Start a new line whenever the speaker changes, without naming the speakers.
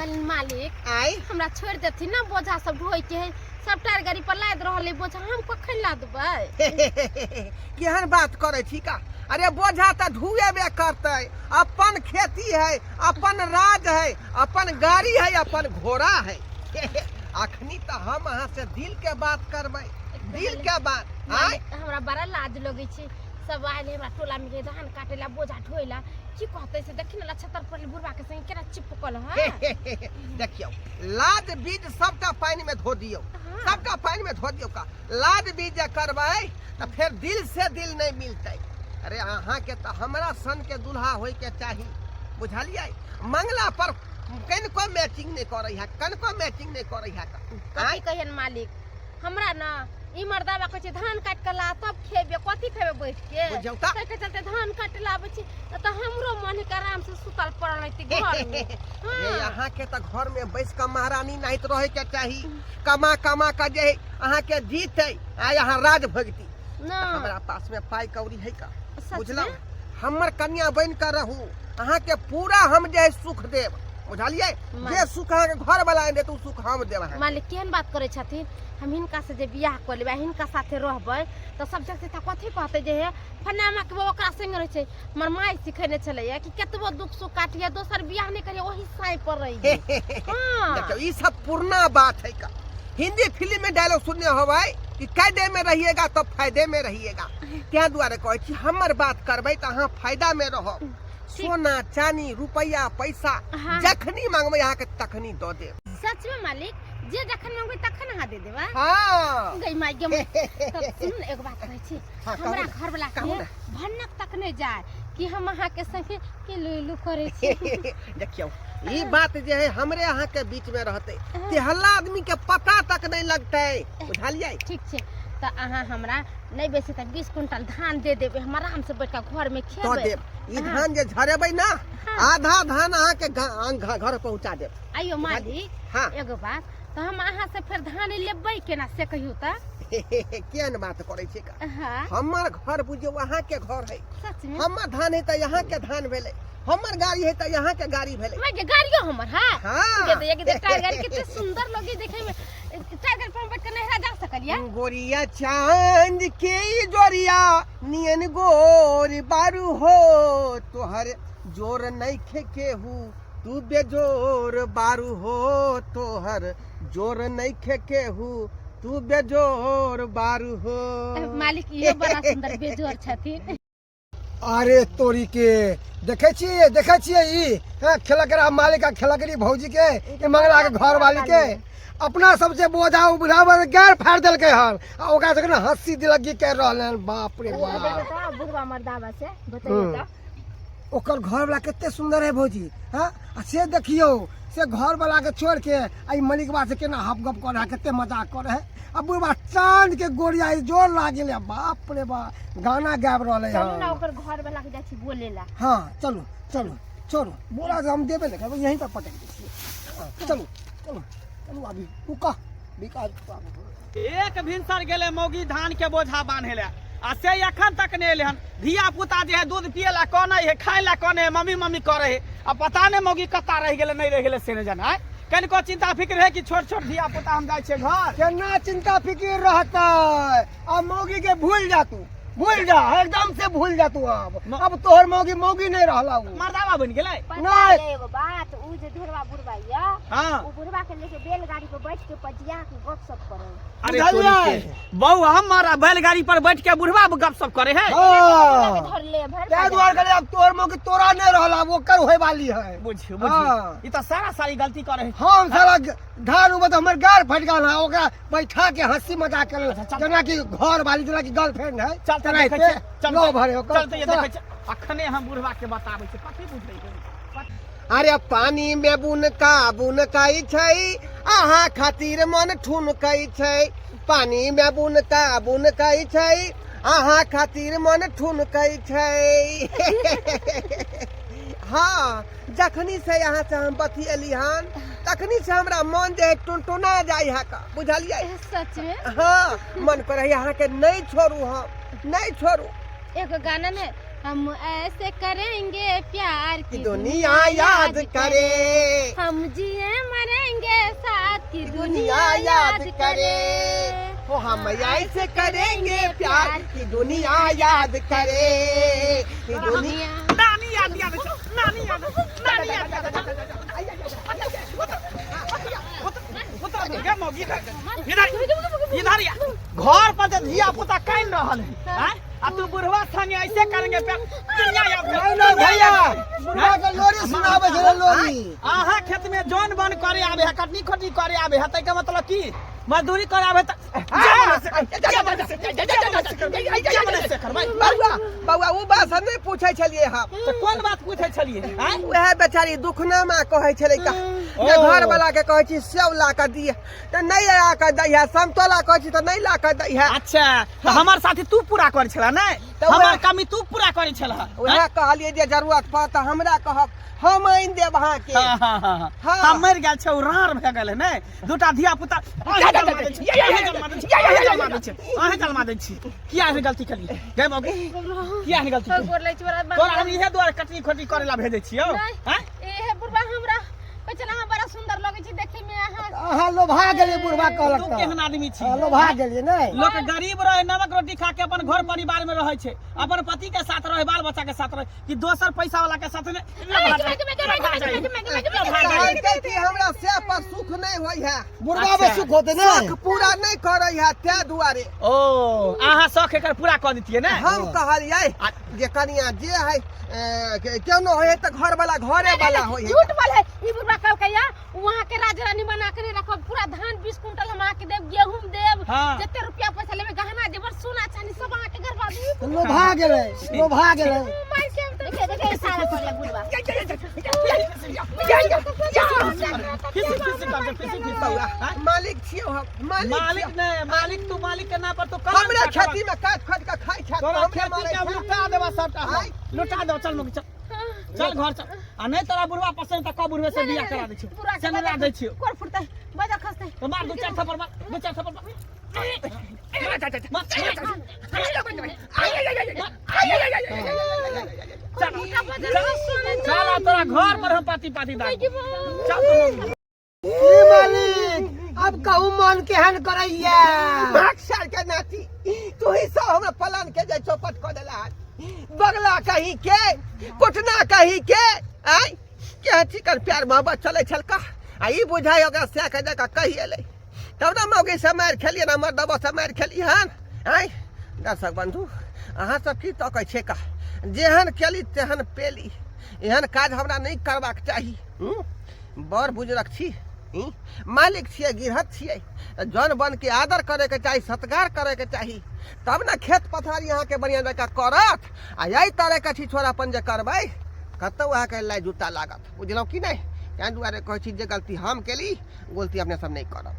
कहलिन मालिक
आय
हमरा छोड़ि देथिन ने बोझा सब ढोइ के है सब टायर गाड़ी पर लादि रहल है बोझा, हम कखन लादबै?
केहन बात करै छी का? अरे बोझा तऽ ढुएबे करतै। अपन खेती है, अपन राज है, अपन गाड़ी है, अपन घोड़ा है। अखनी तऽ हम अहाँ से दिल के बात करबै, दिल के बात। आय
मालिक, हमरा बड़ा लाज लगै छै। सब आयल है हमरा टोला में के धान काटे ला, बोझा ढोइ ला, की कहतै से? देखी ने लछतर पर बुढ़वा के संगे केना चिपकल है।
देखियौ, लाद बीज सबटा पानि में धो दियौ। सबटा पानि में धो दियौ का। लाद बीज जे करबै तऽ फेर दिल से दिल नहि मिलतै। अरे अहाँके तऽ हमरा सन के दुल्हा होय के चाही, बुझलियै? मंगला पर कनिको मैचिंग नहि करै है, कनिको मैचिंग नहि करै है।
कथी कहियन मालिक, हमरा न ई मर्दाबा कहै छै धान काटि के ला तब खेबे। कथी खेबे बैठ के?
बुझियौ तऽ।
ताहिके चलते धान काटे ला आबै छी, तऽ हमरो मन है कि आराम से सुतल पड़ल रहती घर में।
रे अहाँके तऽ घर में बैस कऽ महारानी नाहित रहे के चाही। कमा कमा कऽ जे अहाँके जीतै आ अहाँ राज भोगती।
ना।
हमरा पास में पाई कौड़ी है का।
सच
बुझलहुँ
में?
हमर कन्या बनि कऽ रहू, अहाँके पूरा हम जे है सुख देब, बुझलियै? जे सुख अहाँके घर वाला देत ओ सुख हम देब अहाँके।
मालिक, केहन बात करै छथिन? हम हिनका से जे बियाह कऽ लेबै आ हिनका साथे रहबै तऽ सब देखतै तऽ कथी कहतै? जे हे फलाना के बौआ ओकरा संगे रहै छै। हमर माय सिखेने छलैया कि कतबो दुख सुख काटिए, दोसर बियाह नहि करिए, ओही साँइ पर रहिए। हाँ।
देखियौ, ई सब पुरना बात है का। हिंदी फिल्म में डायलॉग सुनने होबै कि कायदे में रहिएगा तो फायदे में रहिएगा। ताहि दुआरे कहै छी, हमर बात करबै तऽ अहाँ फायदा में रहब। सोना चानी रुपैआ पैसा जखनी मांगबै अहाँके तखनी दऽ देब।
सच में मालिक, जे जखन मांगबै तखन अहाँ दे देबै?
हाँ।
गई माय गे माय। तब सुन ने, एगो बात कहै छी।
हाँ, कहू
हमरा
ने,
घर वाला
कहू
के
ने।
भनक तक नहि जाय कि हम अहाँ के संगे के लुलु करै छी।
देखियौ, ई बात जे है हमरे अहाँ के बीच में रहते, तेहल्ला आदमी के पता तक नहीं लगतै, बुझलियै?
ठीक छै, तऽ अहाँ हमरा नहि बेसी तऽ 20 क्विंटल धान दे देबै, हम आराम से बैठ कऽ घर में
दऽ
खेबै।
देब। ई
हाँ।
धान जे झरेबै ना, आधा धान अहाँ के घर पहुंचा देब।
आइयो मालिक।
हाँ।
एगो बात, तऽ हम अहाँ से फेर धान लेबै केना से कहियौ तऽ?
केहन बात करै छै का?
हाँ।
हमर घर बुझियौ अहाँ के घर है।
सच में?
हमर धान है तऽ यहाँ के धान भेलै, हमर गाड़ी है तऽ यहाँ के गाड़ी भेलै।
मैं के गाड़ियो हमर है?
हाँ।
ये तो ये टायर गाड़ी कितने सुंदर लगे देखे में। टायर गाड़ी पर हम बैठ के नहरा जा सकलिया?
गोरिया चांद के ई जोरिया नियन गोर बारू हो, तोहर जोर नइखे केहू, तू बेजोर बारू हो, तोहर जोर नइखे केहू, तू बेजोर बारू हो।
मालिक, इहो बड़ा सुंदर बेजोर छथिन।
अरे तोरी के, देखै छियै, देखै छियै ई, हाँ, खेलकरा मालिक आ खेलकरी भौजी के, ई मंगला के घर वाली के अपना सबसे बोझा उबझाबर गैर फाड़ देलकै हन आ ओकरा सबके ने हंसी दिलग्गी कर रहल हन। बाप रे बाप।
बुढ़वा मर्दावा से बतैयौ तऽ।
ओकर घर वाला कते सुंदर है भौजी। हाँ, आ से देखियौ, से घर वाला के छोड़ के आ ई मलिकवा से केना हप गप कर है, कते मजाक कर है। आ बुढ़वा चांद के गोरिया ई जोर लागल है। बाप रे बाप, गाना गाबि रहलै
चलू ना,
हन।
ओकर घर वाला के जाइ छी बोले ला।
हाँ, चलू चलू, छोड़ू, बोरा से हम देबे नहि करबै, यहीं पर पटक दै छियै। हाँ, चलू चलू चलू, अभी रुका विकास।
एक भिनसर गेलै मौगी धान के बोझा बान्हे लए आ से एखन तक नहि एलै हन। धिया पुता जे है दूध पिए ला कनै है, खाय ला कनै है, मम्मी मम्मी करै है आ पता नहि मौगी कत्ता रहि गेलै, नहि रहि गेलै से नहि जानै। आँय, कनिको चिंता फिक्र है कि छोट छोट धिया पुता, हम जाइ छियै घर।
केना चिंता फिक्र रहतै? आ मौगी के भूल जा तू, भूल जा, एकदम से भूल जा तू। अब तोहर मौगी मौगी नहीं रहला उ।
मर्दावा बनि गेलै।
पता
नहीं।
है एगो बात, उ जे ढोरवा बुढ़वा या उ बुढ़वा के लेके बैलगाड़ी पर बैठ के पजिया के गप सप करे।
अरे
बुझलियै?
तोरी के बहू हमर आ बैलगाड़ी पर बैठ के बुढ़वा गप सप करे है।
हाँ।
धर ले भर।
ताहि दुआरे कहलियै, अब तोहर मौगी तोरा नहीं रहला, अब ओकर होय वाली है।
बुझियो बुझियो।
हाँ।
ई तऽ सारा सारी गलती करे है।
हम सारा धान उबत हमर गार फटि गेल है, ओकरा बैठा के हंसी मजाक कर जेना कि घर वाली, जेना कि गर्लफ्रेंड है।
चल तऽ देखै छियै, चल
लो भरे ओकर।
चल तऽ ये देखै छियै। अखने हम बुढ़वा के बताबै छियै, कथी बुझबै है?
अरे पानी में बुनका बुनकाई छै, अहाँ खातिर मन ठुनकै छै। पानी में बुनका बुनकाई छै, अहाँ खातिर मन ठुनकै छै। हाँ, जखनी से यहाँ से हम बतियेली हन तखनी से हमरा मन जे है टुनटुना जाइ है का, बुझलियै?
सच में?
हाँ, मन करे अहाँ के नहीं छोड़ू, हम नहीं छोड़ू।
एगो गाना ने हम ऐसे करेंगे प्यार
कि
की
दुनिया याद करे,
हम जिए मरेंगे साथ की
दुनिया याद करे, हो हम ऐसे करेंगे प्यार की दुनिया याद करे, कि दुनिया
नानी याद दिया छौ, नानी याद, नानी याद दिया छौ। उतर गे मौगी, इधर इधर या। घर पर जे धिया पुता कानि रहल है, आँय? आ तू बुढ़वा संगे ऐसे करेंगे प्यार, दुनिया याद करे।
नहीं नहीं भैया, बुढ़वा के लोरी सुनाबै छलै लोरी।
अहाँ खेत में जौन बन करे आबे है, कटनी खोटनी करे आबे है, तैके मतलब की मजदूरी करे आबे त
बौआ बौआ, ओ बात हम नहि पूछै छलियै हम।
तऽ कोन बात पूछै छलियै आँय?
वएह बेचारी दुखनामा कहै छलै का जे
ओ।
घर वाला के कहै छी सेव ला कऽ दिय तऽ नहि ला कऽ दै है, समतोला कहै छी तऽ नहि ला कऽ दै है।
अच्छा, तऽ हमर साथी तू पूरा करै छला नहि?
तऽ
हमर
वएह-
कमी तू पूरा करै छला?
वएह कहलियै जे जरूरत पड़त तऽ हमरा कहब, हम आनि देब अहाँके।
हाँ, हाँ, हाँ, हाँ।
हाँ।
हम मरि गेल छै, ओ राड़ भए गेल है ने, दूटा धिया पुता अहीं जन्मा दै छी, अहीं जन्मा दै छी, अहीं जन्मा दै छी, अहीं जन्मा दै छी। किया एहन गलती केलियै गै मौगी? किया एहन गलती केलियै?
गोर लै छी बड़ा।
तोरा हम इहे दुआरे कटनी खोटनी करे ला भेजै छियौ।
नहि।
हैं?
ए बुढ़बा, हमरा कहै छलै अहाँ बड़ा सुंदर लगै छी देखै मे अहाँ।
अहाँ लोभा गेलियै बुढ़वा कहलक
तू
तऽ।
केहन आदमी छी?
अहाँ लोभा गेलियै नहि?
लोक गरीब रहे, नमक रोटी खा के अपन घर परिवार में रहे छै, अपन पति के साथ रहे, बाल बच्चा के साथ रहे, कि दोसर पैसा वाला के साथ में?
कहलकै कि हमरा से पर सुख नहि होइ है।
बुढ़वा में सुख होते नहि?
शौक पूरा नहि करै है, ताहि दुआरे।
ओ, अहाँ शौक एकर पूरा कऽ दितियै ने?
हम कहलियै जे कनिया जे है केनो होइ है तऽ घर वाला घरे वाला होइ है।
झूठ बोले ई बुढ़बा। कहलकै या वहाँ के राज रानी बना के नहीं रखब, पूरा धान 20 कुंटल हम अहाँके देब, गेहूं देब।
हाँ।
जते रुपया पैसा लेबै, गहना जेवर सोना चांदी सब अहाँके घर बाबू।
लोभा गेलै, लोभा गेलै।
मार के हम तो
देखिए देखिए, सारा करे बुढ़वा।
फिसी फिसी कर दे, फिसी फिसी।
बौआ, मालिक छियौ हम, मालिक
मालिक
छियौ।
ने मालिक, तू मालिक के नाम पर तू कलंक
हमरे
का
खेती में काट खोट के खाइ छै।
तोरा
हमरे
खेती
मारै
के
छै।
लुटा देबा सबटा हम।
आँय?
लुटा देबा। चल मौगी, चल चल घर चल। आ नहि तोरा बुढ़वा पसंद तऽ कह, बुढ़वे से बियाह करा दै छियौ, सेनुरा दै छियौ।
कोर फुटतै, बजर खसतै।
तो मार, दू चार थप्पड़ मार, दू चार थप्पड़ मार। मार, चल चल, आ तोरा घर पर हम पाती पाती दाग। चल तो मौगी।
की मालिक, अब कहू मन केहन करैया?
भाग साल के नाती, तू ही सब हमरा पलान के जाय चौपट कऽ देला हन। बगला कहीं के, कुटना कहीं के। आय के चिकन प्यार मोहब्बत चलै छल का, आ ई बुझाइ ओकरा सए के जगह कहि एलै तब ने मौगी से मारि खेलियै ने मर्दबो से मारि खेली हन। आय दर्शक बंधु, अहाँ सब की तकै छै का? जेहन केली तेहन पेली। एहन काज हमरा नहि करबाक चाही। हूँ? बड़ बुजुर्ग छी, हूँ? मालिक छियै, गिरहत छियै, जन बन के आदर करैके चाही, सत्कार करैके चाही, तब ने खेत पथार अहाँके बढ़िआँ जकाँ करत। आ एहि तरहके छिछोरापन जे करबै, कतहु अहाँके लाइ जूता लागत, बुझलहुँ कि नहि? ताहि दुआरे कहै छी जे गलती हम केली, गलती अपने सब नहि करब।